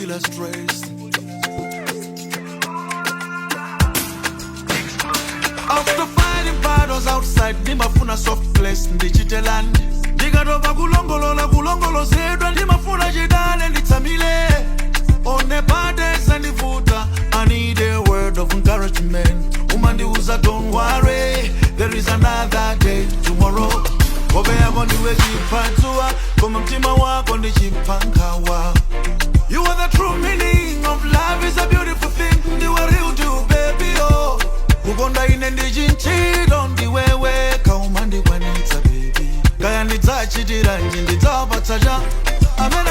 Ndimafila stress. After fighting battles outside, ndimafuna soft place ndichitelani. Ndikatopa kulongolola kulongolozedwa, ndimafuna chidale nditsamile. One pate zandivuta, I need a word of encouragement. Umandiuza, "Don't worry, there is another day tomorrow." Nkhope yako ndiwe chipatsuwa, koma mtima wako ndi chipankhawa. You are the true meaning of life, is a beautiful thing. Ndiwe real to baby, oh. Kukonda ine ndi chinchilo, ndiwewe kaumandikwanitsa, baby. Kaya ndidzachitiranji, ndidzapatsa cha amene.